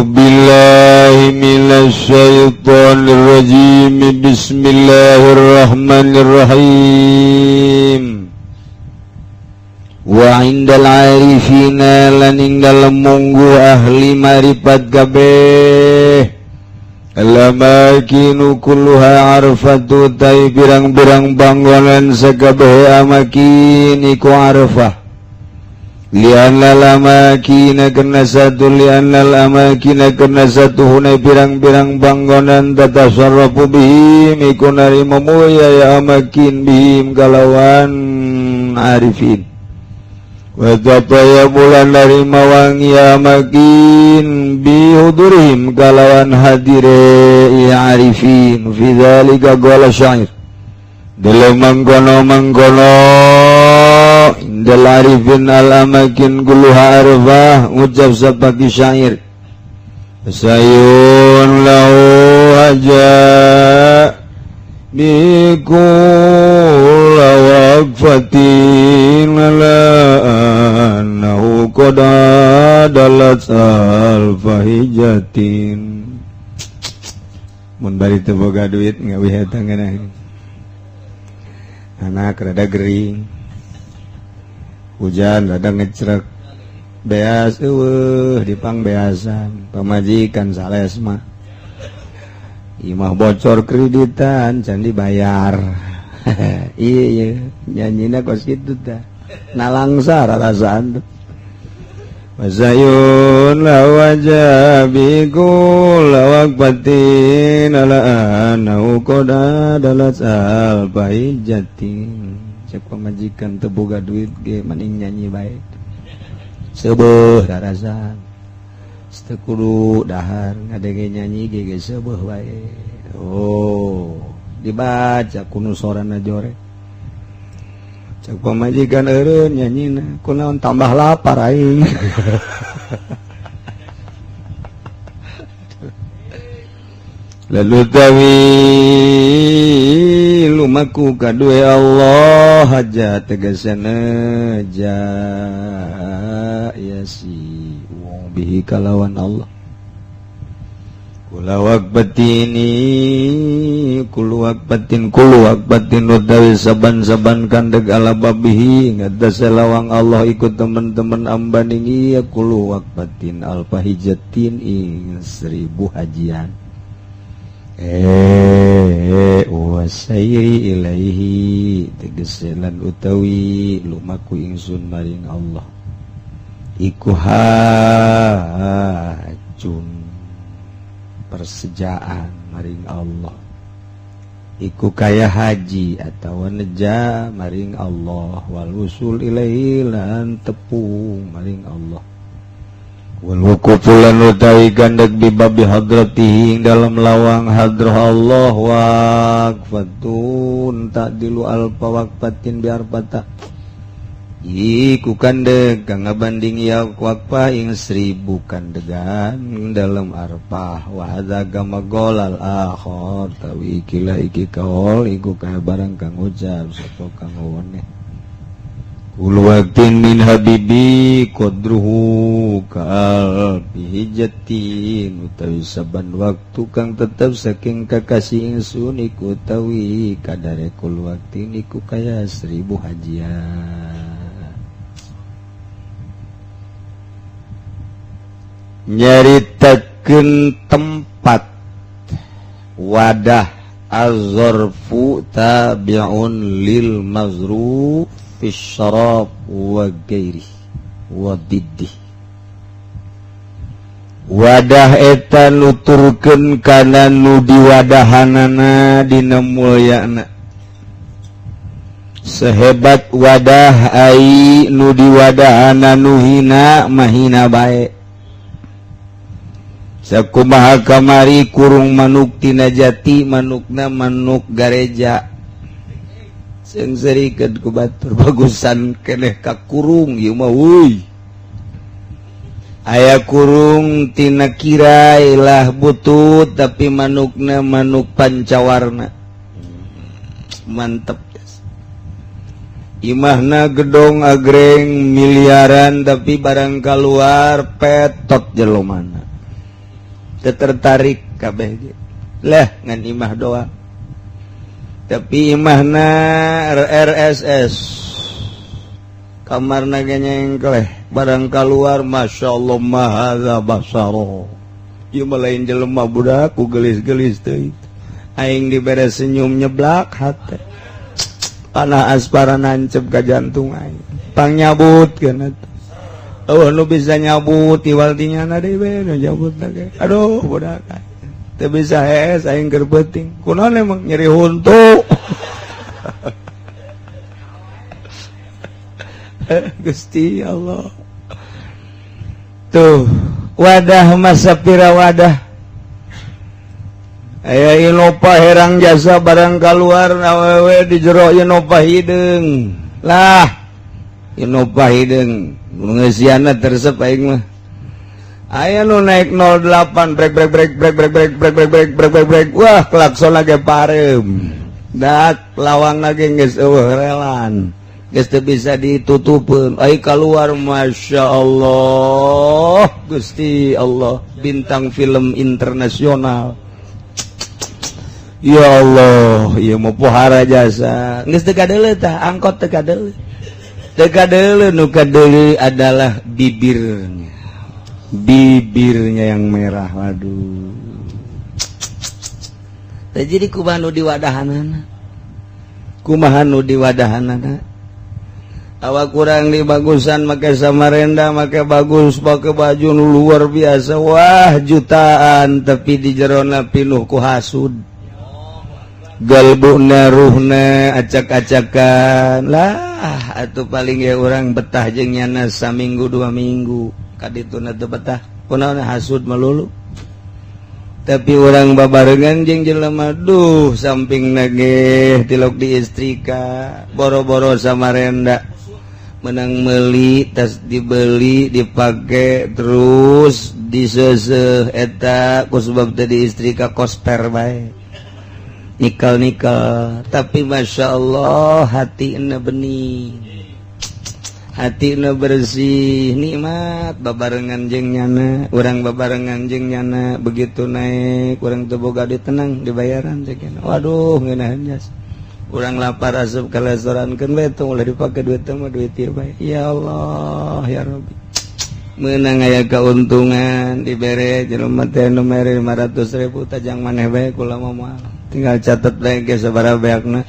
A'udzu billahi minasyaitonir rajim. Bismillahirrahmanirrahim. Wa indal arifina lan ing dalem munggu ahli marifat kabeh, Alamakinu kulluha arfatu, tai pirang-pirang panggonan sakabeh amakin iku arfah. Lianna lamakina kena satu, lianna lamakina kena satu hunai pirang-pirang panggonan, tatasarrafu bihim iku narima mulia ya amakin, bihim kalawan arifin, wa bulan narima wangi ya amakin, bihudurihim kalawan hadire ya arifin. Fi dzalika qala syair, dalam mangkono mangkono indal arifin al amakin kulluha arfah, ngucap sapaki syair, sayun lahu haja bikula waqfatin la annahu qad adalat alfahijatin. Mun bari teu boga duit ngawih eta ngeunah, anak rada gering, hujan rada ngecrek, beas eueuh dipangbeasan, pamajikan salesma, imah bocor, kreditan can dibayar. Iya iya, nyanyina kos kitu tah, nalangsa rarasaan tuh. Wasayun la wajabi kulla waqfatin ala annahu qad adalat al bahijatin. Cek pamajikan teu boga duit ge mending nyanyi bae, seubeuh rarasaan, teu kudu dahar, ngadenge nyanyi ge ge seubeuh bae. Oh, dibaca kuno sorana jore. Cek pamajikan, eureun nyanyina, kunaon, tambah lapar aing. Lalu tawi lumaku kadue Allah aja, tegasana ja ya si wong, bihi kalawan Allah, kula waqbatini kulu waqbatin kulu waqbatin utawi saban-saban kandeg, ala babihi ngatas lawang Allah ikut teman-teman ambaningi ya kulu waqbatin alfahijatin ing 1000 hajian. Wasairi ilaihi tegese lan utawi lumaku ingsun maring Allah iku hajun, persejaan maring Allah iku kaya haji atau neja maring Allah, wal usul ilaihi lan tepung maring Allah, wal wuqufu lan utawi gandeg, bi babi hadratihi ing dalam lawang hadrah Allah, waqfatun ta'dilu alfa waqfatin bi arbata, iku kandeg kang ngabanding ya waqfah ing 1000 kandegan dalam arpah. Wa hadza kama qolal akhar, tawi ikilah iki kaol iku kaya barang kang ucap sapa kang wone, Kulu waqtin min habibi qadruhu kal bihijatin, utawi saban waktu kang tetep saking kakasih ingsun iku utawi kadare kul waqtin iku kaya 1000 hajian. Nyaritakeun tempat wadah, az-zarfu tabi'un lil mazruf fi syarab wa gairi wa diddi. Wadah eta nuturkeun kana nu diwadahanana dina mulyana. Sehebat wadah, ai nu diwadahana nu hina mahina bae. Sakumaha kamari kurung manuk tina jati, manukna manuk gareja, seungseurikeun ku batur, bagusan keneh ka kurung ieu mah. Euy, aya kurung tina kirai lah butut, tapi manukna manuk pancawarna, mantep. Imahna gedong agreng miliaran, tapi barang keluar petot jelomana. Teu tertarik kabeh ge lah, ngan imah doang, tapi imahna RRSS, kamarna ge nyengkleh. Barang keluar, masya Allah, mahadza basaro, ieu mah lain jelema, budak ku gelis-gelis teuing. Aing dibere senyum, nyeblak hate, panah aspara nancep ka jantung aing, pang nyabut kana. Oh, nu bisa nyabut iwal dinya deui we nu nyabut lagi. Aduh, budak, teu bisa hees aing keur peuting. Kunaon emang nyeri huntu? Gusti Allah, tuh wadah masa pira wadah aya Innova herang jasa. Barang keluar, awewe di jero Innova hideung lah. Innova hideung ngeusiana teresep aing mah. Aya nu naik 08, brek brek brek brek brek brek brek brek brek brek brek brek. Wah, klakson lagi parem dak, lawang lagi geus eueuh relan, geus teu bisa ditutupeun. Ai keluar, masya Allah, Gusti Allah, bintang film internasional. Ya Allah, ieu mah pohara jasa. Geus teu kadeuleu tah angkot, teu kadeuleu, teu kadeuleu. Nu kadeuleu adalah bibirnya, bibirnya yang merah. Waduh. Teh, jadi kumaha nu diwadahanana, kumaha nu diwadahanana? Awak kurang dibagusan, make Samarenda, make bagus, pakai baju nu luar biasa, wah, jutaan, tapi di jerona pinuh ku hasud. Galbuna, ruhna acak-acakan lah. Atau paling ya orang betah jeung nyana saminggu 2 minggu, kadituna teu betah. Kunaon? Hasud melulu. Tapi orang babarengan jeung jelema, duh, samping nage tilok di istrika, boro-boro Samarenda menang meli tas, dibeli, dipakai, terus diseseh eta ku sebab tadi istrika kosper bae, nikel-nikel. Tapi masya Allah, hati bening, hati bersih, nikmat babarengan jeung nyana. Urang babarengan jeung nyana, begitu naik urang teu boga duit, tenang, dibayaran cek. Waduh, ngeunaheun jas. Urang lapar, asup ke restoran keun we, tong ulah dipake duit mah, duit ieu bae. Ya Allah, ya Rabbi, menang aya keuntungan, dibere jelema teh nu mere 500 ribu, tajang maneh bae, kula mah moal, tinggal catet bae ge sabaraha beakna.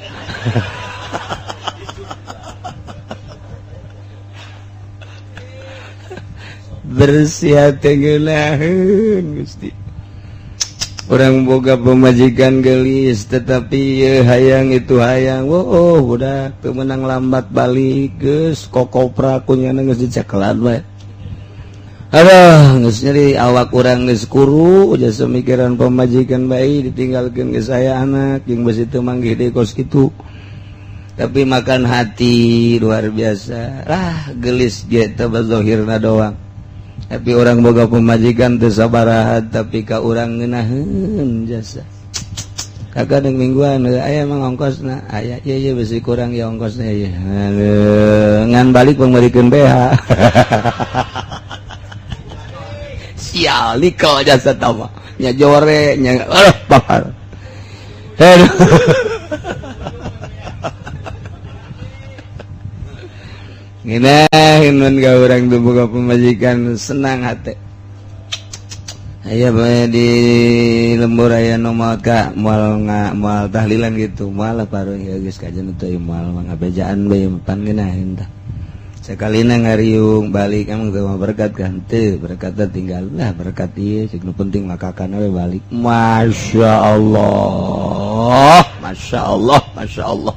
Bersih hati, ngeunaheun. Gusti, orang boga pemajikan gelis, tetapi ye, hayang itu hayang. Oh, budak teu menang lambat balik, geus kokopra kunyana geus dicekelan bae. Aduh, geus nyeri awak urang, geus kuru jasa mikiran pemajikan bae, ditinggalkeun geus aya anak jeung besi teu manggih deui kos kitu. Tapi makan hati luar biasa lah. Gelis ge teh bazohirna doang, tapi orang boga pemajikan teu sabaraha, tapi ka urang ngeunaheun jasa. Kakak dengan mingguan aya emang ongkosna aya, iya iya, besi kurang ya ongkosna ya ngan balik pemberikan BH. Sial nikel jasa tama nya, jore nya, aduh, bakar. Aduh. Ngeunaheun mun ka urang teu boga pemajikan, senang hati. Aya bae di lembur, aya nu maot ka moal nga moal tahlilan gitu, moal paruh ya geus kajen teu moal mah, ngabejaan bae pan ngeunaheun tah. Sakalina ngariung balik, emang teu mah berkat kan teu berkat, tinggal lah berkat ieu cek, nu penting mah kakana we balik. Masya Allah, Masya Allah, Masya Allah,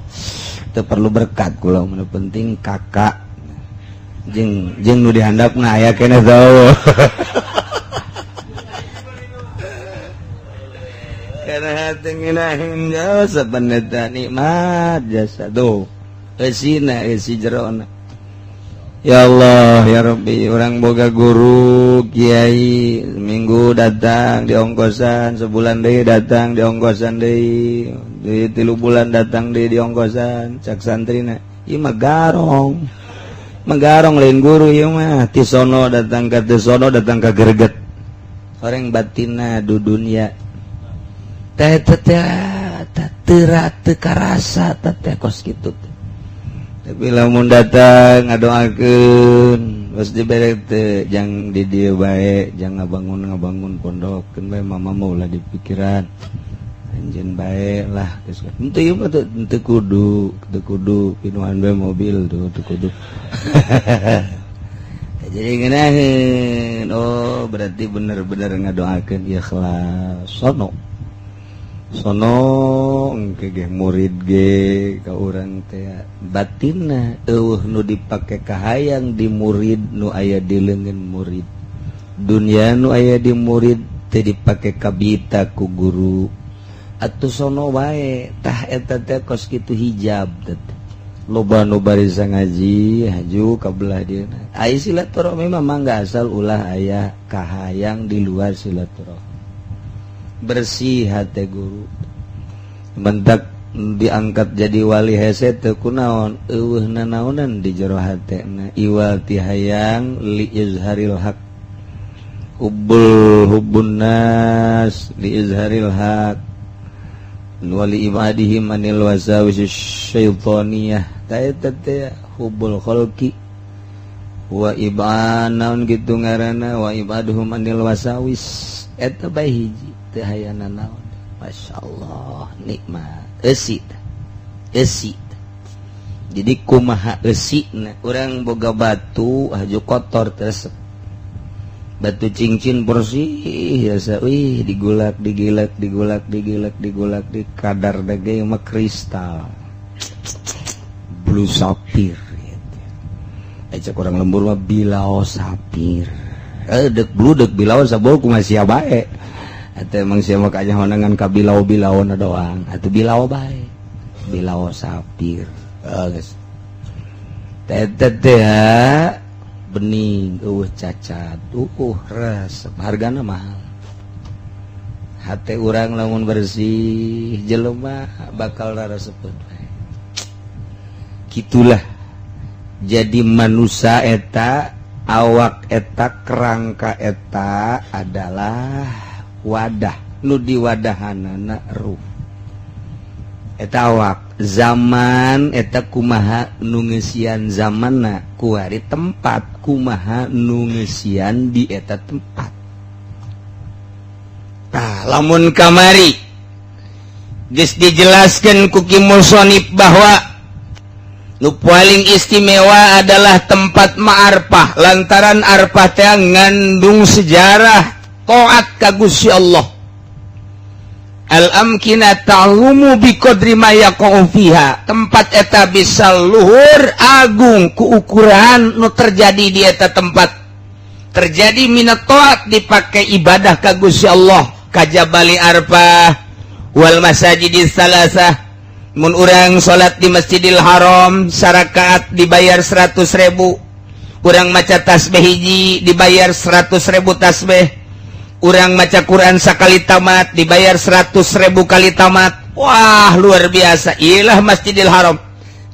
teu perlu berkat kula, nu penting kakak jeung jeung nu dihandapna aya keneh tau. Karena hati ngeunaheun jasa pendeta, nikmat jasa tuh, eusina eusi jerona. Ya Allah, ya Rabbi, orang boga guru kiai, minggu datang di ongkosan, sebulan deui datang di ongkosan deui, di 3 bulan datang deui di ongkosan. Cak santrina, ieu mah garong, mah garong, lain guru ieu mah. Ti sono datang ka, ti sono datang ka, greget. Orang batinna du dunya teh teh teu teu karasa teh kos kitu teh. Tapi lamun datang ngadoakeun, geus dibere teh, jang di dieu bae, jang ngabangun ngabangun pondok keun bae, mama mah ulah dipikiran, anjeun bae lah. Geus henteu, ieu mah teu kudu, teu kudu pinuhan bae mobil tuh, teu kudu. Jadi ngeunaheun, oh berarti bener-bener ngadoakeun ikhlas. Sono sono engke ge murid ge ka urang teh batinna eueuh nu dipake kahayang di murid, nu aya di leungeun murid, dunia nu aya di murid teu dipake kabita ku guru atuh, sono wae. Tah, eta teh kos kitu hijab teh. Loba nu barisa ngaji haju ka belah dieuna. Ai silaturahmi mah mangga, asal ulah aya kahayang di luar silaturahmi, bersih hati guru. Mentak diangkat jadi wali hese teu kunaon, eueuh nanaonan di jero hatena iwal ti hayang li izharil haq, hubbul hubbun nas li izharil haq wali ibadihim anil wasawis syaitaniyah. Ta eta teh hubbul khalqi wa iban naon gitu ngaranna, wa ibaduhum anil wasawis. Eta bae hiji teu hayang nanaon. Masya Allah, nikmat eusi eusi. Jadi kumaha eusi? Nah, urang boga batu haju kotor, terus batu cincin bersih biasa, wih, digulak digilak, digulak digilak, digulak di kadar dage mah kristal blue sapphire gitu. Cek orang lembur mah bilau sapir, eh dek blue dek bilau sabau kumaha sia bae. Atau emang sia mah kanyahonan ka bilau-bilau na doang atau bilau bae, bilau sapir. Oh, geus teh teh bening, eueuh cacat, resep, hargana mahal. Hate urang lamun bersih, jelema bakal rarasepeun. Gitulah jadi manusia eta, awak eta, kerangka eta adalah wadah nu diwadahanana ruh eta awak. Zaman eta kumaha nu ngeusian zamanna, kuari tempat kumaha nu ngeusian di eta tempat. Tah, lamun kamari geus dijelaskan ku Ki Musonib bahwa nu paling istimewa adalah tempat ma'arfah, lantaran arfah teh ngandung sejarah taat ka Gusti Allah. Al amkina ta'lumu biqadri ma yaqa'u fiha, tempat eta bisa luhur agung ku ukuran nu terjadi di eta tempat, terjadi minat taat, dipakai ibadah ka Gusti Allah, kajabali arfah wal masajidis salasah. Mun urang salat di Masjidil Haram sarakaat dibayar 100.000, urang maca tasbih hiji dibayar 100.000 tasbih, urang maca Quran sakali tamat dibayar 100.000 kali tamat. Wah, luar biasa. Iyalah Masjidil Haram.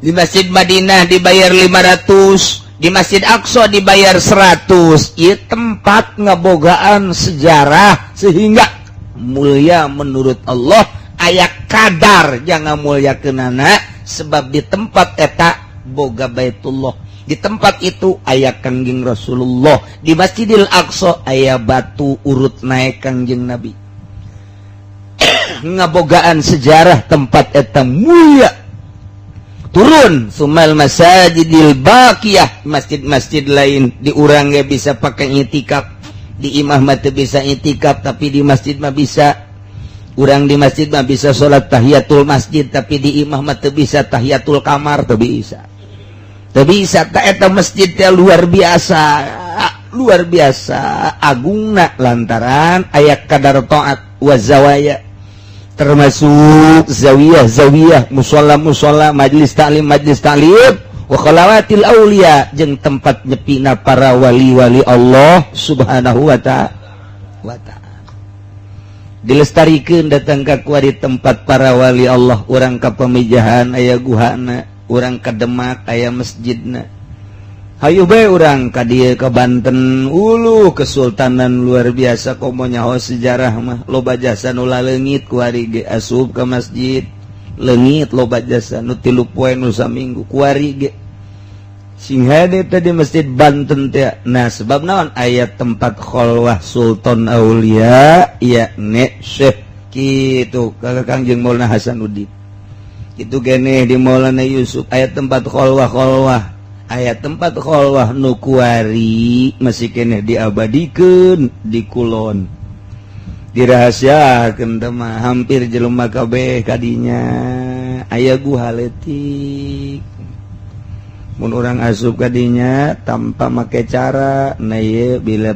Di Masjid Madinah dibayar 500, di Masjid Aqsa dibayar 100. Ieu tempat ngebogaan sejarah sehingga mulia menurut Allah. Aya kadar jangan mulia kenana, sebab di tempat eta boga Baitullah, di tempat itu aya Kangjeng Rasulullah, di Masjidil Aqsa aya batu urut naik Kangjeng Nabi, ngabogaan sejarah tempat eta mulia. Turun sumal masajidil baqiyah, masjid-masjid lain di urang ge bisa pakai itikaf, di imah mah teu bisa itikaf, tapi di masjid mah bisa. Urang di masjid mah bisa salat tahiyatul masjid, tapi di imah mah teu bisa tahiyatul kamar, teu bisa, teu bisa. Ta eta masjid teh luar biasa, luar biasa agungna lantaran aya kadar taat. Wa zawaya, termasuk zawiyah zawiyah, musola musola, majlis taklim majlis taklim, wa khalawatil aulia, jeung tempat nyepina para wali-wali Allah Subhanahu wa ta'ala. Dilestarikan, datang ke kuari tempat para wali Allah. Urang ka Pamijahan aya guhana, urang ka Demak aya masjidna. Hayu bae urang ka dieu, ke Banten. Uluh, kesultanan luar biasa. Komo nyaho sejarah mah, loba jasa nu leungit. Kuari ge asup ke masjid leungit, loba jasa nu 3 poe, nu saminggu. Kuari ge sing hade teh di Masjid Banten teh. Nah, sebab naon? Aya tempat kholwah Sultan Aulia ya, nek Syekh kitu ka Kangjeng Maulana Hasanuddin itu gene. Di Maulana Yusuf aya tempat kholwah kholwah, aya tempat kholwah nu kuari masih keneh diabadikeun di kulon, dirahasiakeun teh mah. Hampir jelema kabeh kadinya. Aya guha leutik, mun urang asup kadinya tanpa make cara, nah ieu bila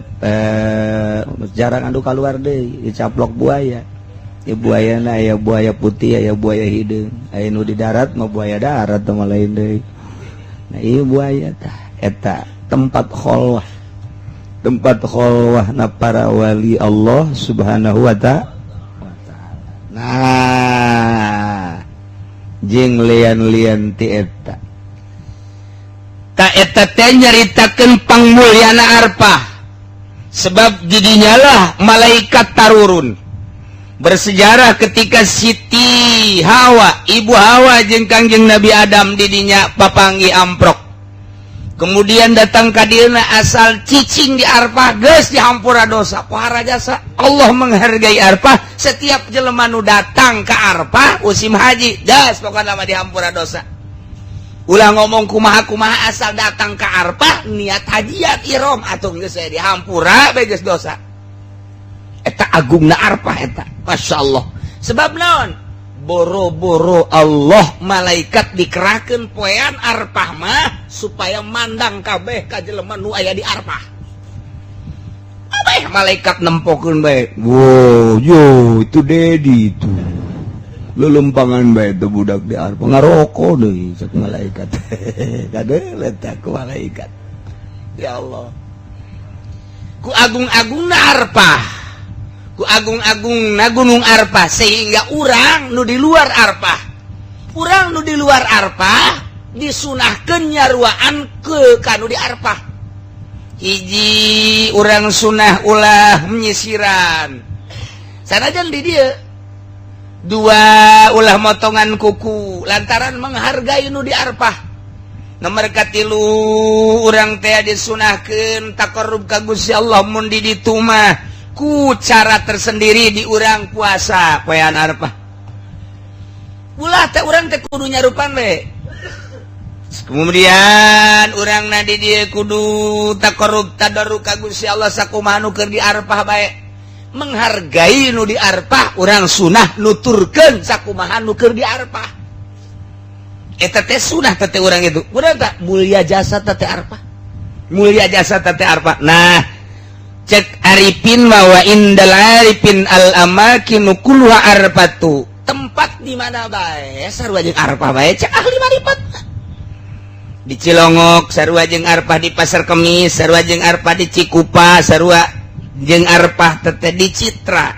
jarang anu keluar deui, dicaplok buaya ya. Buaya na aya buaya putih, aya buaya hideung, aya nu di darat mah buaya darat mah lain deui. Nah, ieu buaya tah eta tempat kholwah, tempat kholwah na para wali Allah Subhanahu wa ta'ala. Nah, jeung lian-lian ti eta. Tak, eta teh nyaritakeun pangmulyana Arpah, sebab didinyalah malaikat tarurun. Bersejarah ketika Siti Hawa, Ibu Hawa jeung Kangjeng Nabi Adam didinya papanggi amprok, kemudian datang ka dieuna, asal cicing di Arpah geus dihampura dosa. Pohara jasa Allah menghargai Arpah. Setiap jelema nu datang ke Arpah musim haji, gas pokokna mah dihampura dosa. Ulah ngomong kumaha kumaha, asal datang ke Arpah niat hajiat ihram atau geus saya dihampura bae geus dosa. Eta agungna Arpah eta, Masya Allah. Sebab naon? Boro-boro Allah, malaikat dikerahkan poean Arpah mah supaya mandang kabeh ka jelema nu aya di Arpah. Kabeh malaikat nempokeun bae. Wow, yo itu Dedi itu. Lelempangan bae itu budak di Arpah, ngarokok deui, cek malaikat. Kade letak ku malaikat. Ya Allah. Ku agung-agungna Arpah, ku agung-agung na Gunung Arpah, sehingga urang nu di luar Arpah, urang nu di luar Arpah disunahkeun nyaruaan ke kanu di Arpah. Hiji, urang sunah ulah menyisiran sanajan di dia. Dua, ulah motongan kuku lantaran menghargai nu di Arpah. Nomor katilu, urang teh disunahkeun taqarrub ka Gusti Allah mun di ditu mah ku cara tersendiri. Di urang puasa poean Arpah, ulah teh urang teh kudu nyarupan we. Kemudian urang na di dieu kudu taqarrub tadarru ka Gusti Allah sakumaha nu keur di Arpah bae. Menghargai nu di Arpah, urang sunah nuturkeun sakumaha nu keur di Arpah. Eta teh sunah teh urang itu. Urang tak mulia jasa teh Arpah, mulia jasa teh Arpah. Nah, cek Arifin bahwa indal arifin al amakinu kulluha arpatu, tempat di mana bae sarua jeung Arpah bae. Cek ahli marifat, di Cilongok sarua jeung Arpah, di Pasar Kemis sarua jeung Arpah, di Cikupa sarua jeung Arpah teteh, di Citra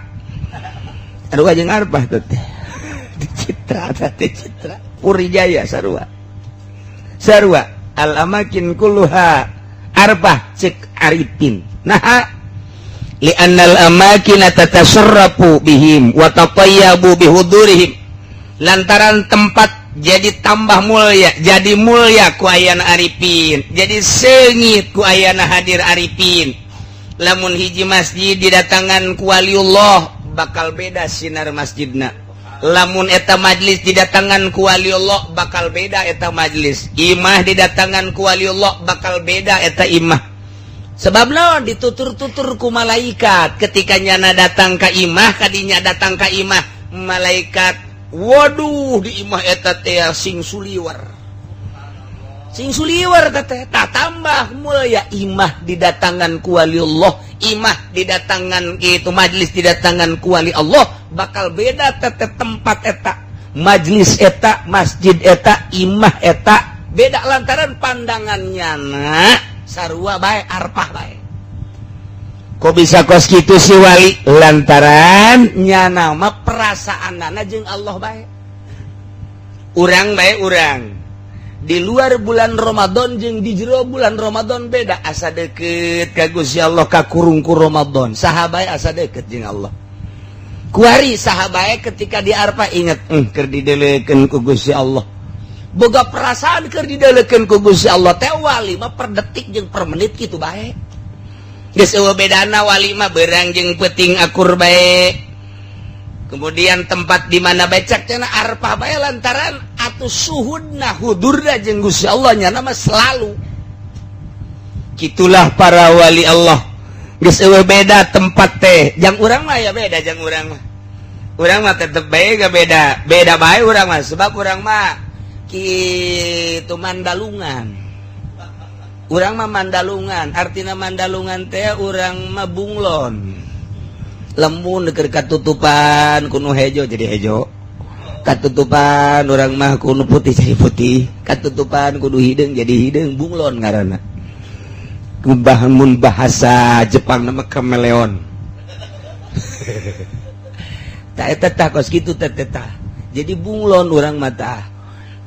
sarua jeung Arpah teteh, di Citra teteh, Citra Puri Jaya sarua sarua. Al amakin kulluha Arpah cek Arifin. Nah, li'annal amakina tatasarrafu bihim wa tatayyabu bihudurihim, lantaran tempat jadi tambah mulia, jadi mulia ku ayana arifin, jadi sengit ku ayana hadir arifin. Lamun hiji masjid didatangan ku waliullah, bakal beda sinar masjidna. Lamun eta majlis didatangan ku waliullah, bakal beda eta majlis. Imah didatangan ku waliullah, bakal beda eta imah. Sebab naon? Ditutur-tutur ku malaikat ketika nyana datang ka imah, kadinya datang ka imah malaikat, waduh, di imah eta teh sing suliwer, sing suliwer teh. Tak tambah mulia imah didatangan ku waliullah, imah didatangan itu, majlis didatangan ku wali Allah, bakal beda teteh tempat eta, majlis eta, masjid eta, imah eta beda, lantaran pandangannya nak sarua bae, arpah bae. Kok bisa kos gitu si wali? Lantaran nyana mah perasaan nana jeung Allah bae. Urang bae, urang Di luar bulan Ramadan jeung di jero bulan Ramadan beda. Asa deket ka Gusti Allah kakurung ku Ramadan. Saha bae asa deket jeung Allah. Kuari saha bae ketika di Arfah inget, keur didelekeun ku Gusti Allah. Boga perasaan keur didelekeun ku Gusti Allah teh. Wali mah per detik jeung per menit kitu bae. Geus euweuh bedana. Wali mah beurang jeung peuting akur bae. Kemudian tempat di mana becak cenah Arfah bae, lantaran atuh suhudna, hudurna jeung Gusti Allah nya mah selalu. Gitulah para wali Allah. Geus euweuh beda tempat teh. Jang urang mah ya beda. Jang urang mah, urang mah tetep bae gak beda, beda bae urang mah, sebab urang mah kitu mandalungan. Urang mah mandalungan, artina mandalungan teh urang mah bunglon. Lamun keur katutupan ku nu hejo jadi hejo, katutupan urang mah ku nu putih jadi putih, katutupan ku nu hideung jadi hideung. Bunglon ngaranna. Mun bahasa Jepang nama kameleon. Tak eta tah, kos kitu teh teh. Jadi bunglon urang mah tah.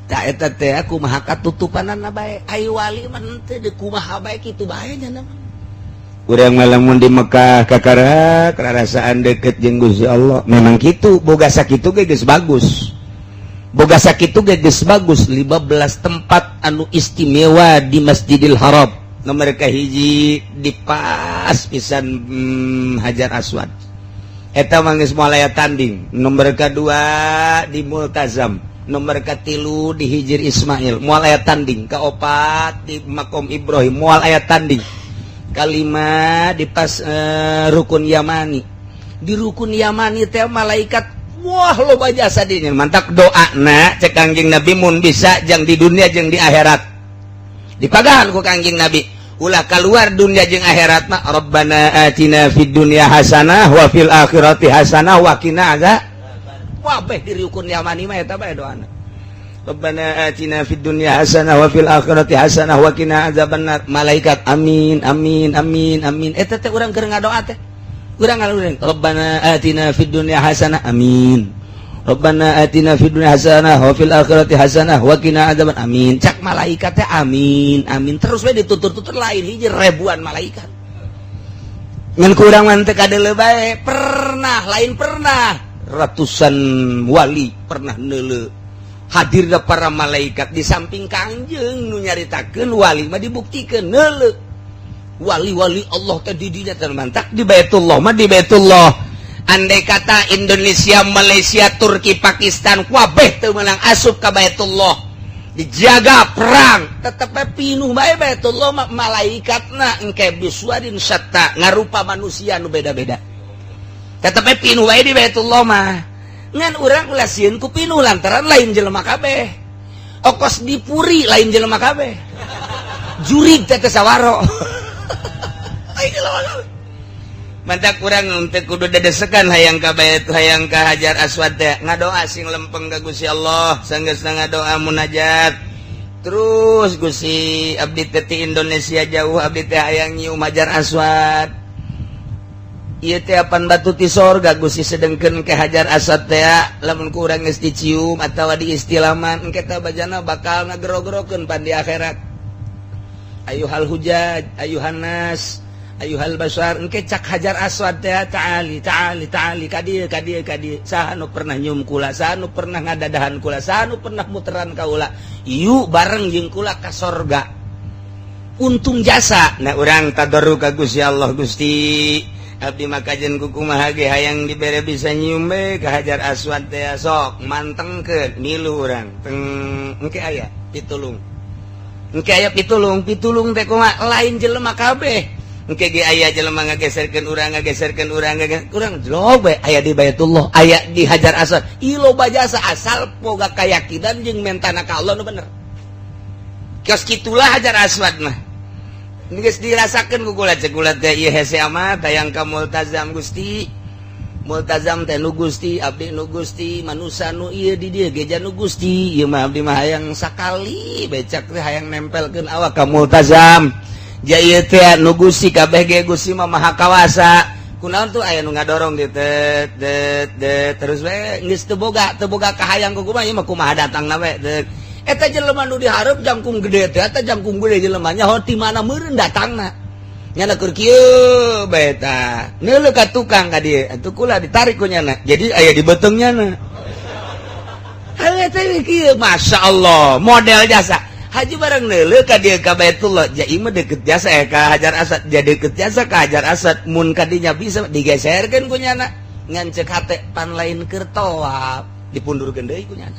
Tak eta teh, aku mah katutupanana bae. Ai wali mah henteu, deui kumaha bae kitu bae nya mah. Urang lamun di Mekah kakara kerasaan deket jeung Gusti Allah. Memang gitu, boga sakitu ge geus bagus, boga sakitu ge geus bagus. 15 tempat anu istimewa di Masjidil Haram, nomor kahiji di pas pisan Hajar Aswad. Eta mah geus moal aya tanding. Nomor kedua di Multazam, nomor katilu di Hijir Ismail, moal aya tanding. Kaopat di Makom Ibrahim, moal aya tanding. Kalima di pas rukun Yamani. Di rukun Yamani teh malaikat, wah, loba jasa dinya. Mantap doa na cek Kangjeng Nabi, mun bisa jang di dunia jeung di akhirat dipagahan ku Kangjeng Nabi, ulah keluar dunia jeung akhirat mah. Rabbana atina fid dunya hasanah wa fil akhirati hasanah wa qina azab. Wah, beh di rukun Yamani mah eta bae doana. Rabbana atina fid dunya hasanah wa fil akhirati hasanah wa qina azabannar. Malaikat amin, amin, amin, amin. Eta teh urang keur ngadoa teh. Urang ngalurin Rabbana atina fid dunya hasanah, amin. Rabbana atina fid dunya hasanah wa fil akhirati hasanah wa qina azaban, amin. Cak malaikat teh amin, amin. Terus we ditutur-tutur, lain hiji, ribuan malaikat. Ngan kurang mah teu kadeuleu bae. Pernah, lain pernah, ratusan wali pernah neuleu hadirna para malaikat di samping Kangjeng. Nu nyaritakeun wali mah dibuktikan neuleu wali-wali Allah teh di dinya teh. Mantak di Baitullah mah, di Baitullah, andai kata Indonesia, Malaysia, Turki, Pakistan kabeh teu meunang asup ka Baitullah, dijaga perang, tetep pinuh bae Baitullah mah. Malaikatna engke bisuwarin syatta, ngarupa manusia nu beda-beda, tetep pinuh bae di Baitullah mah. Ngan urang ulah sieun ku pinuh, lantaran lain jelema kabeh. Okos di puri lain jelema kabeh, jurig teh sawaro lain jelema kabeh. Mantak kurang untuk kudu dedesekan hayang ka bait, hayang ka Hajar Aswad teh. Ngadoa sing lempeng ka Gusti Allah. Sanggeusna ngadoa, munajat terus, "Gusti, abdi teh ti Indonesia jauh, abdi teh hayang nyium Hajar Aswad. Ieu teh apan batu ti sorga, Gusti." Sedengkeun ke Hajar Aswad teh, lamun kurang geus dicium atawa diistilaman, engke teh bajana bakal ngagero-gerokeun pan di akhirat. Ayuhal hujaj, ayuhan nas, ayuhal basar, engke cak Hajar Aswad teh, "Ta'ali, ta'ali, ta'ali, ka dieu, ka dieu, ka dieu. Saha nu pernah nyium kula? Saha nu pernah ngadadahan kula? Saha nu pernah muteran kaula? Yuk bareng jeung kula ka sorga." Untung jasa. Nah, urang tadarru ka Gusti Allah, "Gusti, abdi mah kajen kukumaha ge hayang dibere bisa nyium be ka Hajar Aswad teh." Sok mantengkeun milu urang teng, engke aya pitulung, engke aya pitulung. Pitulung teh kumaha? Lain jelema kabeh, engke ge aya jelema ngageserkeun urang, ngageserkeun urang, ngageserkeun urang, jlog bae aya di Baitullah, aya di Hajar Aswad. Ieu loba jasa, asal boga kayakinan jeung mentana ka Allah nu bener. Kios kitulah Hajar Aswad mah. Geus dirasakeun ku kula. Cek kula teh, ieu hese amat hayang ka Multazam, Gusti. Multazam teh nu Gusti, abdi nu Gusti, manusa nu ieu di dieu ge nu Gusti. Ieu mah abdi mah hayang sakali becak teh hayang nempelkeun awak ka Multazam. Ja ieu teh nu Gusti kabeh ge, Gusti mah maha kawasa. Kunaon tuh aya nu ngadorong di tet det det terus we, geus teu boga kahayang ku kumaha, ieu mah kumaha datangna we. Eta jelema nu dihareup jangkung gede teh, eta jangkung gede jelemanya ho ti mana meureun datangna. Nyana keur kieu bae tah. Neuleuh ka tukang ka dieu, atuh kula ditarik ku nyana. Jadi aya di beuteung nyana. Hal eta kieu, Masya Allah, model jasa. Haji bareng neuleuh ka dieu ka Baitullah, ja ieu mah deket jasa ka Hajar Asad, ja deket jasa ka Hajar Asad, mun ka dinya bisa digeserkeun ku nyana. Ngan ceuk hate pan lain keur tawaf, dipundurkeun deui ku nyana.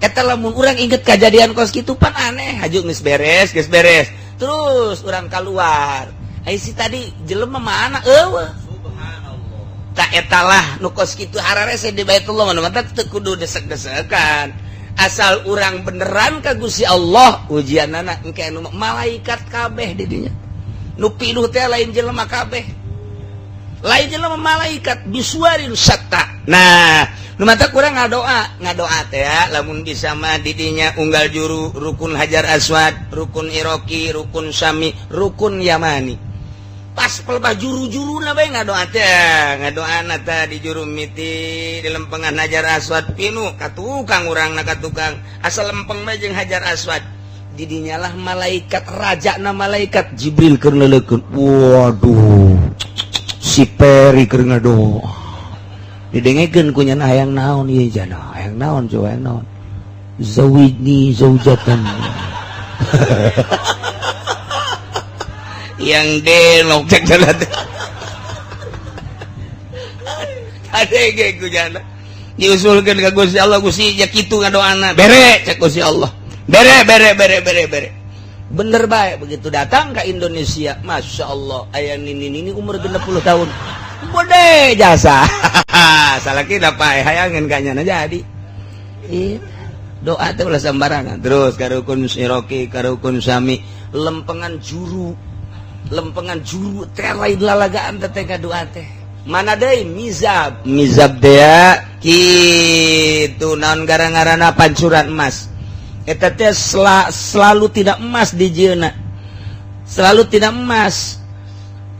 Eta lamun urang inget kejadian kos kitu pan aneh, haju geus beres, geus beres. Terus urang keluar. Ai si tadi jelema mana eueuh. Subhanallah. Tak etalah nu kos kitu hararese di Baitullah mah mata teu kudu desek-desekan. Asal urang beneran ka Gusti Allah, ujianana engke anu malaikat kabeh di dinya. Nu pinuh teh lain jelema kabeh. Lain jelema, malaikat bisuwarin syatta. Nah, nu mata kurang ngadoa, ngadoa teh ya, lamun bisa mah di dinya unggal juru rukun Hajar Aswad, rukun Iroki, rukun Sami, rukun Yamani. Pas pelbah juru-juru na bae ngadoa teh, ngadoa na teh di juru miti di lempengan Hajar Aswad pinu ka tukang urang na ka tukang asal lempeng bae jeung Hajar Aswad. Di dinya lah malaikat raja na malaikat Jibril keur neuleukeun. Waduh, si Peri keur ngadoa. Didengekeun ku nyana, hayang naon ieu jana, hayang naon coba, hayang naon? Zawijni zaujatan. Yang delok cek jalan kadege ku jana diusulkeun ka Gusti Allah, Gusti ya kitu ngadoana, bere cek Gusti Allah, bere bere bere bere bere bener bae. Begitu datang ke Indonesia, Masya Allah, aya nini nini umur 60 tahun bode jasa salah kita pae hayangan kanyana jadi. Iya, doa teh ulah sembarangan. Terus karukun siroki, karukun sami, lempengan juru, lempengan juru teh lain lalagaan teh doa teh. Mana deui mizab, mizab teh kitu naon gara-garana pancuran emas eta teh selalu tidak emas di jieuna, selalu tidak emas,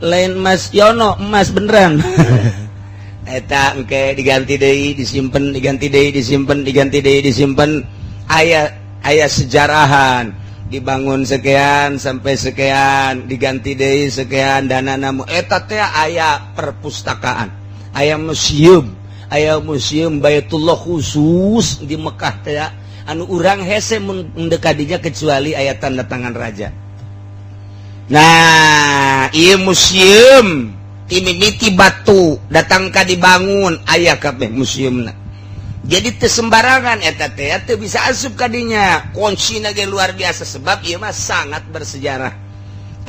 lain emas yono, emas beneran. Eta engke diganti deui disimpen, diganti deui disimpen, diganti deui disimpen. Aya aya sejarahan dibangun sekian sampai sekian, diganti deui sekian dana namu. Eta teh aya perpustakaan, aya museum, aya museum Baitullah khusus di Mekah teh anu urang hese mun mendekatinya kecuali aya tanda tangan raja. Nah, ieu museum timimiti batu datang ka dibangun aya kabeh museumna. Jadi teu sembarangan eta teh, teu bisa asup kadinya, kuncina ge luar biasa sebab ieu mah sangat bersejarah.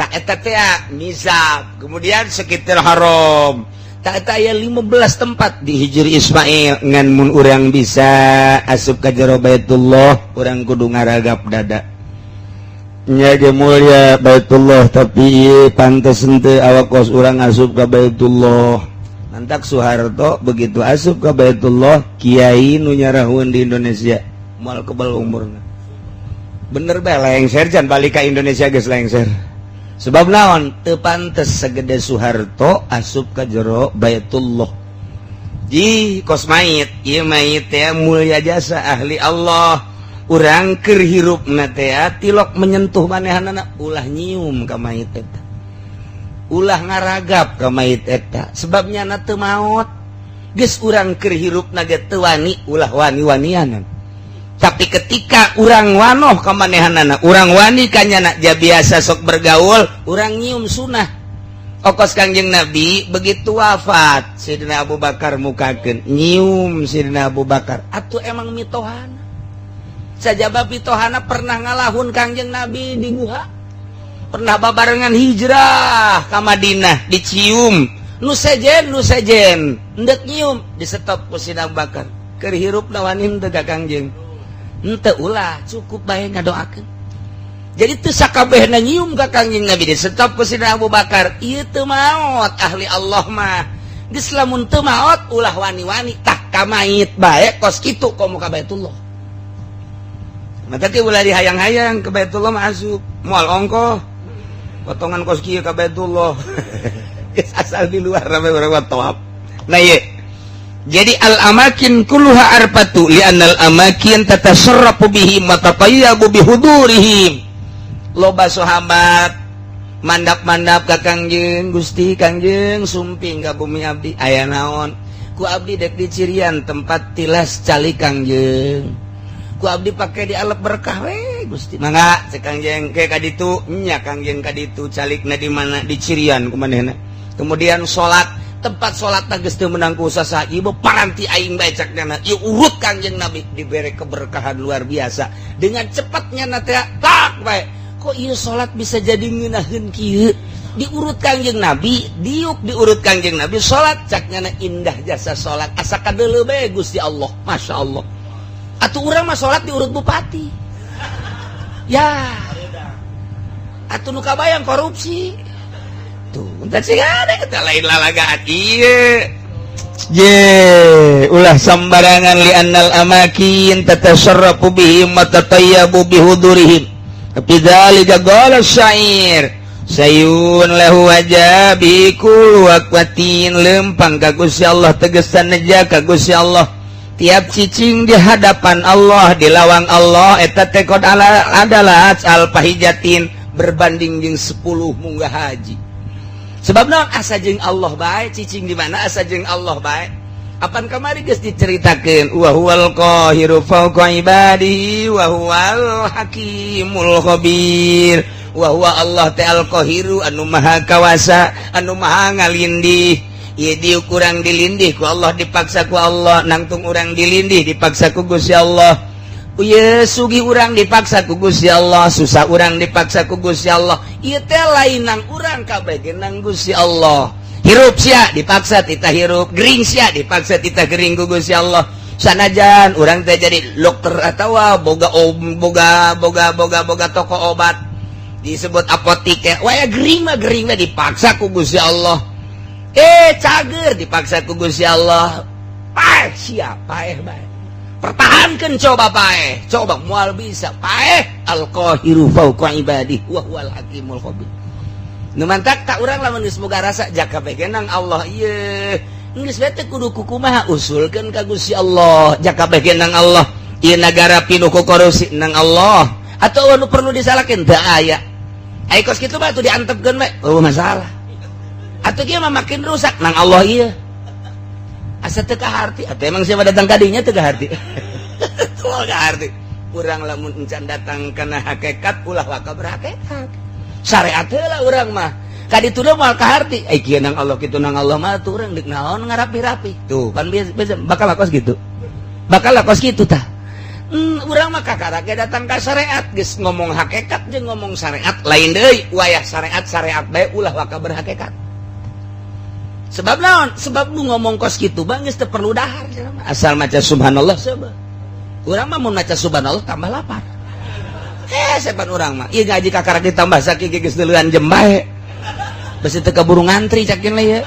Tak eta teh mizab, kemudian sekitar haram. Tak eta aya 15 tempat di Hijr Ismail. Ngan mun urang bisa asup ka jero Baitullah, urang kudu ngaragap dada nya ge mulia Baitullah, tapi ieu pantes henteu awak kos urang asup ka Baitullah. Mantak Soeharto begitu asup ke Baitullah, kiai nu nyarahun di Indonesia moal kebal umurna. Bener bae lengser, can balik ka Indonesia geus lengser. Sebab naon? Teu pantes segede Soeharto asup ka jero Baitullah. Ji kos mayit, ieu mayit teh mulia jasa ahli Allah. Urang keur hirupna teh tilok menyentuh manehanana, ulah nyium ka mayit eta, ulah ngaragap ka mayit eta, sebabnya na teu maot. Geus urang keur hirupna ge teu wani, ulah wani-wanianan. Tapi ketika urang wanoh ka manehanana, urang wani ka nyana, ja biasa sok bergaul, urang nyium sunah. Okos Kangjeng Nabi begitu wafat Sayyidina Abu Bakar mukakeun nyium Sayyidina Abu Bakar. Atuh emang mitohana sajaba mitohana pernah ngalahun Kangjeng Nabi di guha, pernah babarengan hijrah ka Madinah, dicium nu sejen, nu sejen endek nyium di stop ku Sayyidina Abu Bakar. Keur hirup wani henteu ka Kangjeng? Henteu, ulah, cukup bae ngadoakeun. Jadi teu sakabehna nyium ka Kangjeng Nabi di stop ku Sayyidina Abu Bakar. Ieu teu maot, ahli Allah mah. Geus lamun teu maot ulah wani-wani. Tah ka mayit bae kos kitu, komo ka Baitullah. Mata ke ulah dihayang-hayang ke Baitullah mah asup moal ongkoh potongan kos kieu ka Baitullah. Geus asal di luar rame urang mah tawaf. Nah, ieu Jadi al amakin kulluha arfatu li'annal amakin tatasarrafu bihim wa tatayyabu bihudurihim. Loba sahabat mandap-mandap ka Kangjeng, "Gusti Kangjeng, sumping ka bumi abdi." "Aya naon?" "Ku abdi dek dicirian tempat tilas calik Kangjeng, ku abdi pake dialep berkah we, Gusti." "Mangga," cek Kangjeng, "ke ka ditu nya." Kangjeng ka ditu, calikna di mana dicirian ku manehna. Kemudian salat, tempat salat geus teu meunang ku saha, "Ieu paranti aing bae," cak nyana. Ieu urut Kangjeng Nabi, dibere keberkahan luar biasa dengan cepatnya na teh tak bae. Kok ieu salat bisa jadi ngeunaheun kieu? Diurut Kangjeng Nabi, diuk diurut Kangjeng Nabi salat, cak nyana indah jasa salat, asa kadeuleu bae Gusti Allah. Masya Allah, atuh urang mah salat diurut bupati ya, atuh nu kabayang korupsi tuh. Entah sih ada kita lain lalagaan ieu. Ye, ulah sembarangan li'annal amakin tatasarrafu bihim wa tatayyabu bihudurihim. Bidzalika qala syair sayun lahu wajabi kullu waqtin, lempang ka Gusti Allah, tegesan neja ka Gusti Allah. Tiap cicing di hadapan Allah, di lawang Allah, eta teh qad adalah al pahijatin, berbanding jeung 10 munggah haji. Sebab naon? Asa jeung Allah bae, cicing di mana asa jeung Allah bae. Apan kamari geus diceritakeun, wa huwal qahiru fawqa ibadihi wa huwal hakimul khabir. Wa huwa Allah teh al qahiru, anu maha kawasa, anu maha ngalindih. Ieu diuk urang dilindih ku Allah, dipaksa ku Allah. Nangtung urang dilindih, dipaksa ku Gusti Allah. Ieu sugih urang dipaksa ku Gusti Allah, susah urang dipaksa ku Gusti Allah. Ieu teh lain nang urang, kabeh ge nang Gusti Allah. Hirup sia dipaksa tita hirup, gering sia dipaksa tita gering ku Gusti Allah. Sanajan urang teh jadi dokter atau boga om, boga boga boga boga toko obat, disebut apotik ya, waya gering mah gering mah dipaksa ku Gusti Allah. Cager dipaksa ku Gusti Allah. Paeh sia, paeh bae, pertahankan, coba paeh, coba moal bisa paeh. Al-qahiru fawqa ibadihi wa huwal hakimul khabir. Nu mantak tak urang lamun geus boga rasa jaka bae nang Allah ieu geus bae teh kudu kukumaha, usulkeun ka Gusti Allah. Jaka bae nang Allah ieu, nagara pinuh ku korupsi, nang Allah atau anu perlu disalahkeun teu aya. Ai kos kitu mah atuh diantepkeun we, oh masalah atuh kieu mah makin rusak. Nang Allah ieu asa teu kaharti, atau emang siapa datang kadinya teu kaharti? Teu kaharti. Urang lamun encan datang kana hakikat, ulah waka berhakikat, syariat heula. Urang mah kaditu moal kaharti. Ai kieu nang Allah, kitu nang Allah mah, tuh urang deuk naon ngarapi-rapi tuh pan biasa, bakal kos gitu, bakal kos kitu tah. Urang mah kakara ge datang ka syariat, geus ngomong hakikat jeung ngomong syariat lain deui. Wayah syariat syariat bae, ulah waka berhakikat. Sebab naon? Sebab nu ngomong kos kitu bang geus teu perlu dahar, asal maca subhanallah. Sebab urang mah mun maca subhanallah tambah lapar. Sepan urang mah ieu ngaji kakara ditambah sakieu geus deuleuan jem bae, besi teu kaburu ngantri cakin lah ya.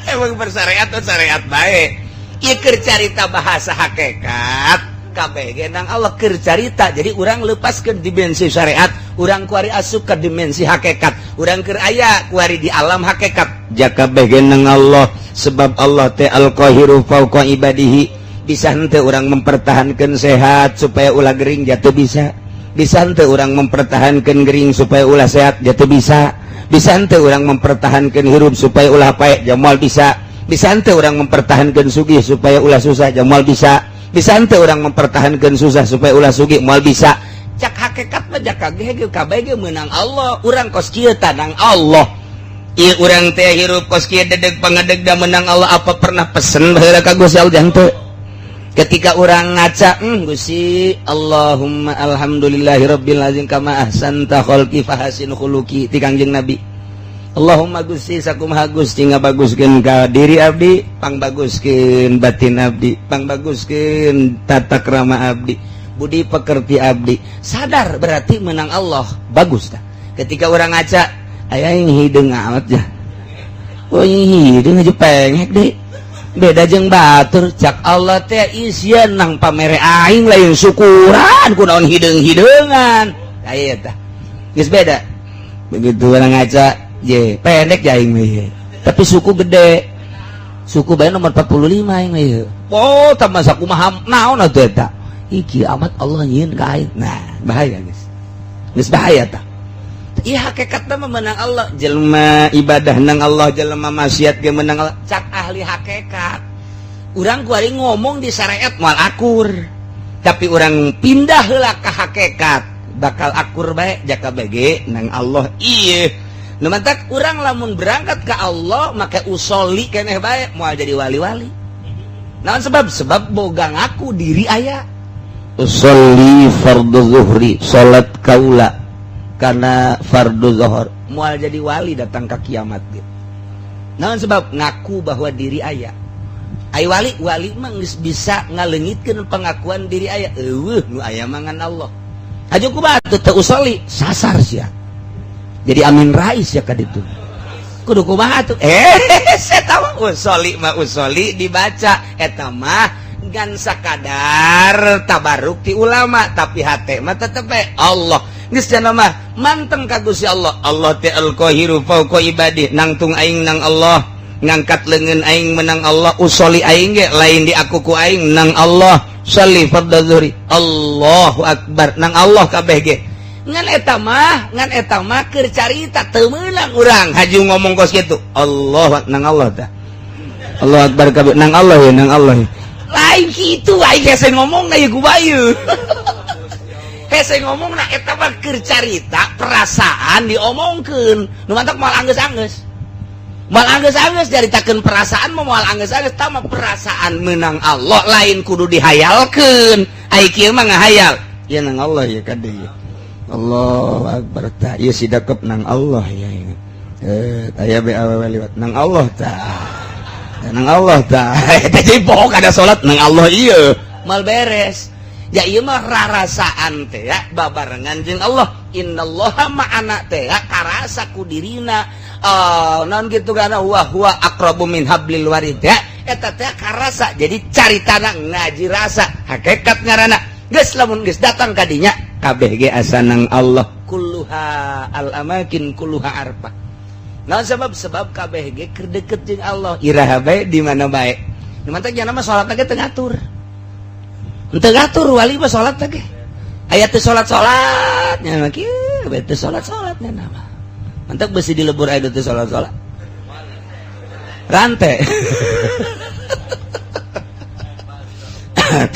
Emang bersyariat atau syariat bae, ieu keur carita bahasa hakikat, kabeh ge nang Allah keur carita. Jadi urang lepas ke dimensi syariat, urang kuari asup ke dimensi hakikat, urang keur aya kuari di alam hakikat. Jaka kabeh ge nang Allah, sebab Allah teh al-qahiru fauqa ibadihi. Bisa henteu urang mempertahankan sehat supaya ulah gering? Jatuh bisa. Bisa henteu urang mempertahankan gering supaya ulah sehat? Jatuh bisa. Bisa henteu urang mempertahankan hirup supaya ulah paeh? Jamal bisa. Bisa henteu urang mempertahankan sugih supaya ulah susah? Jamal bisa. Bisa henteu urang mempertahankan susah supaya ulah sugih? Moal bisa. Cak hakikat mah jaka ge kabeh ge meunang Allah. Urang kos kieu tanang Allah. Ieu urang teh hirup kos kieu, dedeg pangadeg da menang Allah. Apa pernah pesen baheula ka Gusti Allah? Henteu. Ketika orang ngaca, Gusti Allahumma alhamdulillahirabbil alamin kama ahsanta khalqi fahasin khuluqi," ti Kangjeng Nabi. "Allahumma Gusti, sakumaha Gusti ngabaguskeun ka diri abdi, pangbaguskeun batin abdi, pangbaguskeun tata krama abdi, budi pekerti abdi." Sadar berarti menang Allah, bagus tah. Ketika orang ngaca, aya yang hideung amat ya, oh hideung aja pengek deh, beda jeung batur. Cak Allah teh, isian nang pamere aing, lain syukuran, kunaon hideung-hideungan aya tah? Geus beda. Begitu orang ngaca Ye, pendek ya aing mah. Tapi suku gede. Suku bae nomor 45 aing mah ieu. Oh, tambah sakumaha naon atuh eta? Iki amat Allah nyieun ka aing. Nah, bahaya geus. Geus bahaya tah. Iya, hakikatna mah menang Allah, jelema ibadah nang Allah, jelema maksiat ge menang Allah. Cak ahli hakikat. Urang kuari ngomong di syariat moal akur. Tapi urang pindah heula ka hakikat, bakal akur bae jaka bege nang Allah. Iya. Nu mantak urang lamun berangkat ke Allah make usoli keneh bae moal jadi wali-wali. Naon sebab? Sebab boga ngaku diri aya. Usolli fardhu zuhri, salat kaula karena fardu zuhur, moal jadi wali datang ke kiamat gitu. Naon sebab? Ngaku bahwa diri aya. Ai wali, wali mah geus bisa ngaleungitkeun pengakuan diri aya. Eueuh nu aya mangan Allah. Haju kumaha teu teu usoli, sasar sia. Jadi Amin Rais ya ka ditu. Kudu kumaha tuh? Saya tahu usoli mah usoli dibaca eta mah ngan sakadar tabaruk ti ulama, tapi hate mah tetep bae Allah. Geus cenah mah manteng ka Gusti Allah. Allah teh al-qahiru fauqa ibadi, nangtung aing nang Allah, ngangkat leungeun aing menang Allah, usoli aing ge lain di aku ku aing nang Allah. Sholli fardhu zuhri, Allahu akbar, nang Allah kabeh ge. Ngan eta mah keur carita, teu meunang urang haju ngomong kos kitu. Allah nang Allah tah. Allah akbar kabeh nang Allah ya, nang Allah. Lain kitu, aing hese ngomong na ieu ku bayu. Hese ngomong na eta mah keur carita perasaan diomongkeun. Nu mantak moal anggeus-anggeus. Moal anggeus-anggeus caritakeun perasaan mah, moal anggeus-anggeus. Tah mah perasaan menang Allah lain kudu dihayalkeun. Ai kieu mah ngahayal. Ieu nang Allah ya kade ya. Allah akbar tah, ieu sidakep nang Allah ya. Aya be awewe liwat nang Allah tah. Nang Allah tah. Eta jadi pokok ada salat nang Allah ieu. Mal beres. Ya ieu mah rarasaan teh ya babarengan jeung Allah. Innallaha ma'ana teh ya karasa ku dirina. Oh, naon gitu karena huwa huwa aqrabu min hablil warid ya. Eta teh karasa. Jadi caritana ngaji rasa, hakikat ngaranna. Geus lamun geus datang ka dinya kabeh ge asa nang Allah. Kulluha al amakin kulluha arfah. Naon sebab? Sebab kabeh ge keur deket jeung Allah. Iraha bae di mana bae. Nu mantak nya mah salat ge teu ngatur. Henteu ngatur wali mah salat ge. Aya teu salat-salat nya mah kieu bae teu salat-salat nya mah. Mantak besi dilebur aya teu salat-salat. Rantai.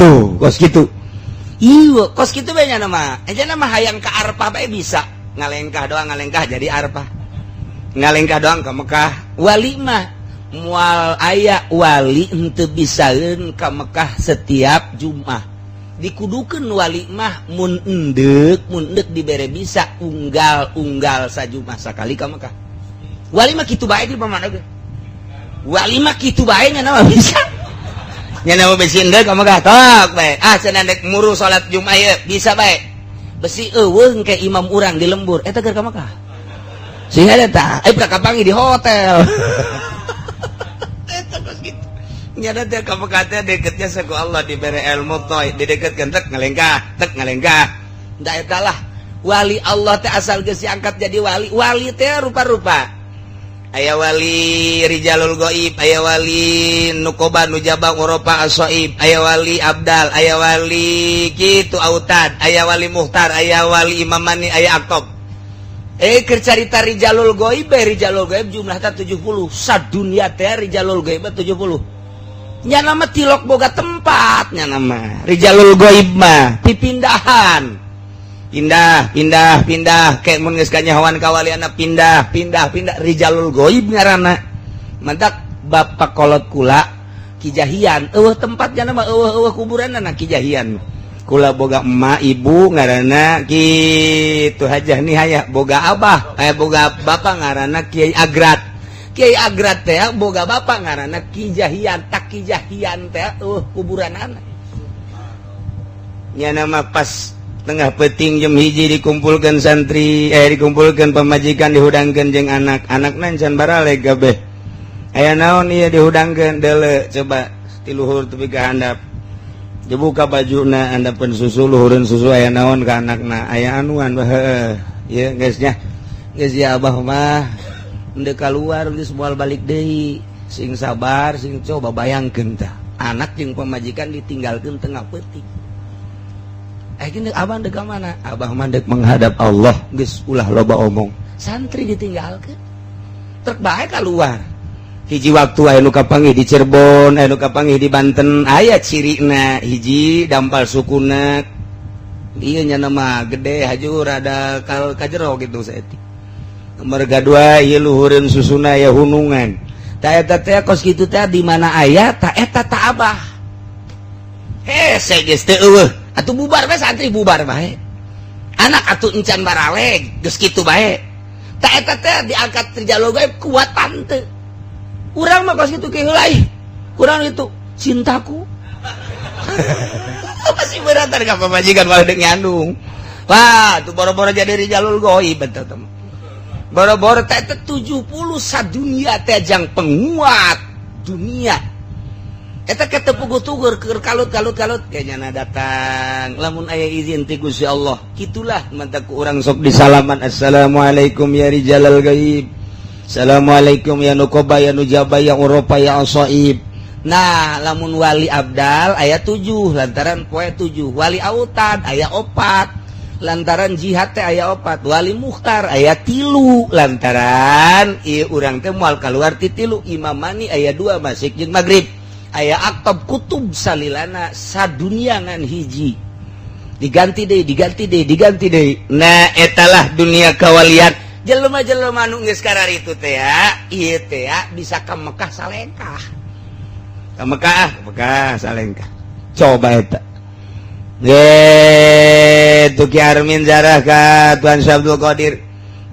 Tuh, kos kitu. Iya, kos kitu bae nya mah. Aja mah hayang ka Arfah bae bisa. Ngalengkah doang, ngalengkah jadi Arfah. Ngalengkah doang ke Mekah. Wali mah moal aya wali henteu bisaeun ka Mekah setiap Jumat. Dikudukeun wali mah mun endek, mun endek dibere bisa unggal-unggal sajumat sakali ka Mekah. Wali mah kitu bae di mana ge. Wali mah kitu bae nya mah bisa. Nya mah besi endek ka Mekah tok bae. Ah cenah endek muru salat Jumat ieu bisa bae. Besi eueuh ke imam urang di lembur eta keur ka Mekah. Sehingga eta kapanggih di hotel. Eta kos kitu. Nyada teh ka Mekah teh deketnya saku Allah dibere ilmu toy, dideketkeun tek ngalengkah, tek ngalengkah. Da eta lah wali Allah teh asal geus diangkat jadi wali. Wali teh rupa-rupa. Aya wali rijalul gaib, aya wali nukoba nujaba urafa asoib, aya wali abdal, aya wali kitu autad, aya wali muhtar, aya wali imamani, aya aktob. Keur carita rijalul gaib, rijalul gaib jumlahna 70. Sadunya teh rijalul gaib 70. Nya nama tilok boga tempatnya nama rijalul gaib mah pipindahan. Pindah, pindah, pindah kayak mun geus kanyahoan kawaliana pindah, pindah, pindah rijalul gaib ngaranna. Mantak bapak kolot kula Kijahian, eueuh tempatnya nama eueuh eueuh kuburanna Kijahian. Kula boga emak ibu ngaranna kitu Hajah Nihaya, boga abah boga bapak ngaranna Kiai Agrat. Kiai Agrat teh boga bapak ngaranna Kijahian, tak Kijahian teh kuburanana. Nya nama pas tengah peting jam 1 dikumpulkan santri, dikumpulkan pemajikan, dihudangkeun jeung anak anak can baraleg kabeh. Aya naon ieu dihudangkeun? Deuleu coba ti luhur tepi ka handap, dibuka bajuna, handapeun susu, luhureun susu. Aya naon ka anakna? Aya anuan, heuh ieu geus nya, geus ya, abah mah. Ndek keluar geus moal balik deui. Sing sabar, sing coba bayangkeun tah. Anak jeung pamajikan ditinggalkeun tengah peuting. Eh, gini, abah dek ka mana? Abah mah dek menghadap Allah, geus ulah loba omong. Santri ditinggalkeun. Trek bae keluar. Hiji waktu aya nu kapanggih di Cirebon, aya nu kapanggih di Banten, aya cirina hiji dampal sukuna. Ieu nya nama gede haju rada kal kajero gitu saeutik. Merga dua ieu luhureun susuna ya hunungan. Ta eta teh kos kitu teh di mana aya ta eta ta abah. Hese geus teu eueuh. Atuh bubar bae santri, bubar bae. Anak atuh encan baraleg geus kitu bae. Ta eta teh diangkat rijalul gaib kuat tante. Urang mah kos kitu ke heula ih. Kurang itu cintaku. Masih beratan ka pamajikan malah dek nyandung. Wah, tuh boro-boro jadi rijalul goib eta teh. Boro-boro teh 70 sadunia teh jang penguat dunia. Eta ketepugu tugur keur kalut kalut kalut kayaknya datang lamun aya izin ti Gusti Allah. Kitulah mantak ku urang sok disalaman, "Assalamualaikum ya rijalal gaib. Assalamualaikum ya nukoba, ya nujaba, ya uropa, ya asaib." Nah, lamun wali abdal aya 7 lantaran poe 7, wali autad aya 4 lantaran jihad teh aya 4, wali mukhtar aya 3 lantaran ieu urang teh moal kaluar ti 3, imamani aya 2 masyrik jeung maghrib, aya aktab kutub salilana sadunia ngan hiji diganti deui, diganti deui, diganti deui. Nah, etalah dunia kawalian. Jelema-jelema nu geus kararitu teh ya ieu teh ya bisa ka Mekah salengkah, ka Mekah, ka Mekah salengkah. Coba eta ge Ki Armin zarah ka Tuan Syekh Abdul Qadir.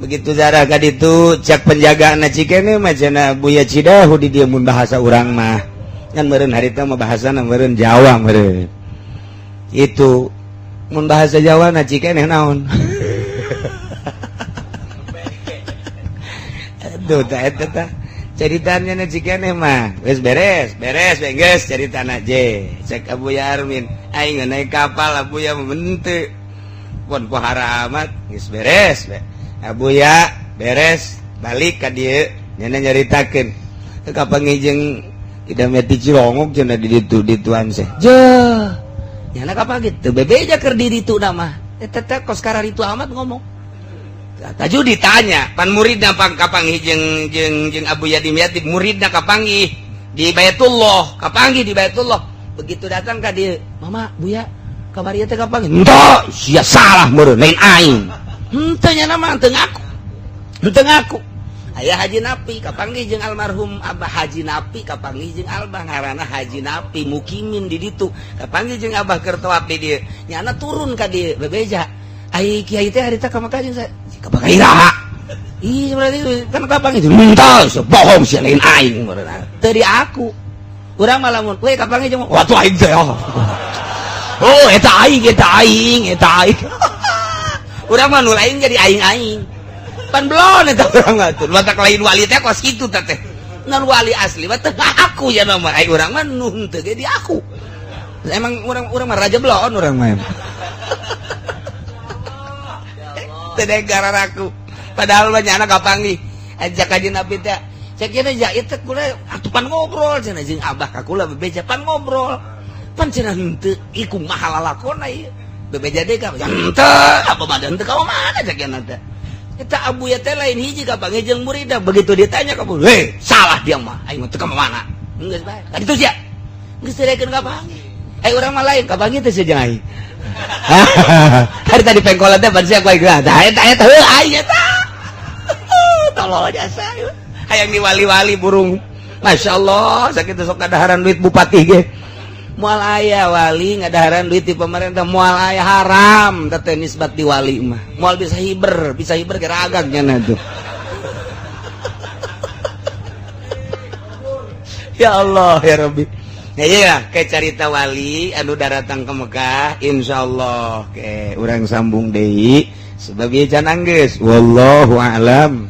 Begitu zarah ka ditu, cak penjagaan cikene mah cenah Buya Cidahu di dieu, mun bahasa urang mah kan meureun harita mah bahasana meureun Jawa meureun itu. Mun bahasa Jawa na cikene naon? Aduh, tah eta tah ceritanya na cikene mah geus beres beres geus ceritana je. Cek Abuya Armin, aing naik kapal Abuya mah pun pohara amat. Geus beres be. Abuya beres balik ka dieu, nya nyaritakeun kapanggih jeung Ida Meti Cilongok cenah di ditu di tuan seh. Je nyana kapanggih teu bebeja keur di ditu mah eta teh kos kararitu amat ngomong. Taju ditanya pan muridna pang kapanggih jeung jeung jeung Abuya Dimyati, muridna kapanggih di Baitullah, kapanggih di Baitullah. Begitu datang ka dieu, "Mama, Buya, kamari teh kapanggih." "Henteu, sia salah meureun, lain aing." Henteu, nya mah teu ngaku, henteu ngaku. Aya Haji Napi kapanggih jeung almarhum Abah. Haji Napi kapanggih jeung Abah, ngaranna Haji Napi mukimin di ditu, kapanggih jeung Abah keur tawaf di dieu. Nyana turun ka dieu bebeja, "Ai kiai teh harita ka Mekah jeung saya kapanggih iraha?" "Ih, berarti kan kapanggih." "Henteu, bohong sia, lain aing meureun." Teu di aku. Urang mah lamun we kapanggih jeung waktu aing teh, "Oh, eta aing, eta aing, eta aing." Urang mah nu lain jadi aing-aing. Pan belon eta urang mah tuh. Matak lain wali teh kos kitu teh teh. Nan wali asli mah teu aku ya nama. Ai urang mah nu henteu ge di aku. Emang urang urang mah raja belon urang mah. Teu gara aku. Padahal mah nyana kapanggih. Ajak kaji Nabi teh. Cek cenah ja ieu teh kula atuh pan ngobrol cenah jeung abah ka kula bebeja pan ngobrol. Pan cenah henteu, ih kumaha lalakona ieu. Bebeja deui ka henteu, apa mah henteu ka mana cek cenah teh. Eta Abuya teh lain hiji kapanggih jeung murida. Begitu ditanya ka, "Hei, salah dia mah. Aing mah teu ka mana." Geus bae. Ka ditu sia. Geus teu daekeun kapanggih. Eh, urang mah lain kapanggih teh sia jeung aing. Hari tadi pengkolan teh ban sia ku aing. Tah eta eta heuh aing eta. Tolol jasa. Hayang diwali-wali burung. Masya Allah, sakitu sok kadaharan duit bupati ge. Moal aya wali ngadaharan duit di pemerintah, moal aya, haram teh nisbat di wali mah. Moal bisa hiber, bisa hiber ge ragag nya tuh. Ya Allah ya Rabbi. Ya iya, kayak carita wali anu daratang ke Mekah, insyaallah ke urang sambung deui sebab ieu can anggeus. Wallahu a'lam.